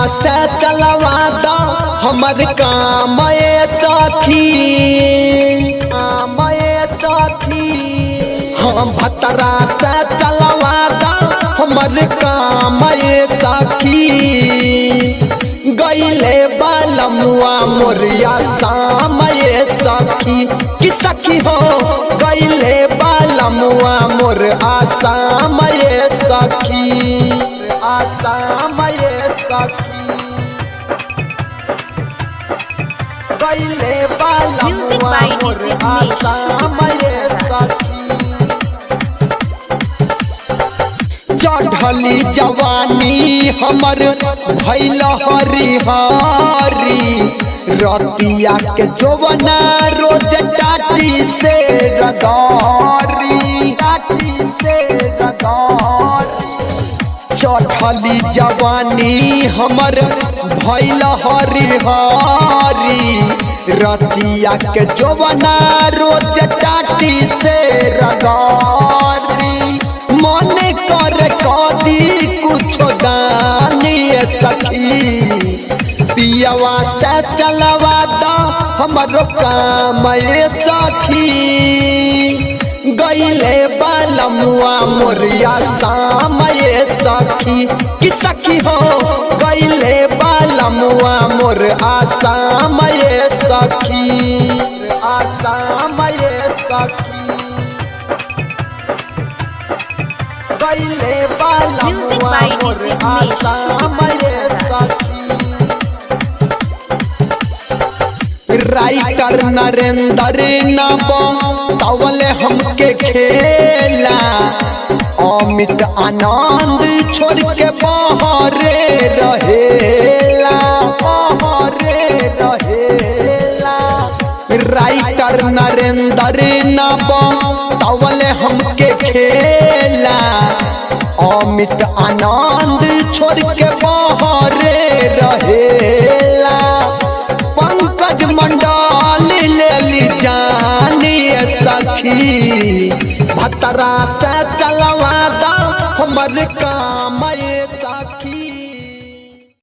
से चलवा दा हमर काम ए सखी, काम ए सखी। हम भतरा से चलवा दा हमर काम ए सखी। गईले बालमुआ मोरिया शाम ए सखी, कि सखी हो गईले बालमुआ मोर आसाम ए सखी, आसाम ए सखी। गईले Music बालमुआ by more DJ Umesh. Assam ए सखी। चढ़ली जवानी हमर भैल हरी हरी, रतिया के जोवना रोज टाटी से रगारी, टाटी से रगारी। चढ़ली जवानी हमर भैल हरी हरी, रतिया के जोवना रोज टाटी से रगारी। मन कर कदी कुछ दानी सखी, पियवा से चलवा दा हमरो काम ए सखी। गईले बालमुआ मोरिया शाम ए सखी, कि सखी हो गईले बालमुआ मोर आसाम ए सखी, आसाम ए सखी। गईले Music बालमुआ by more DJ Umesh. Assam ए सखी। राइटर नरेंद्र नब तवल हमके खेला, अमित आनंद छोड़ के बहरे रहेला, बहरे रहेला। राइटर नरेंद्र नब तवल हमके खेला, अमित आनंद छोड़ के बहरे रहेला। पंकज मंडल लेली जानी सखी, भतरा से चलवा दा हमर काम।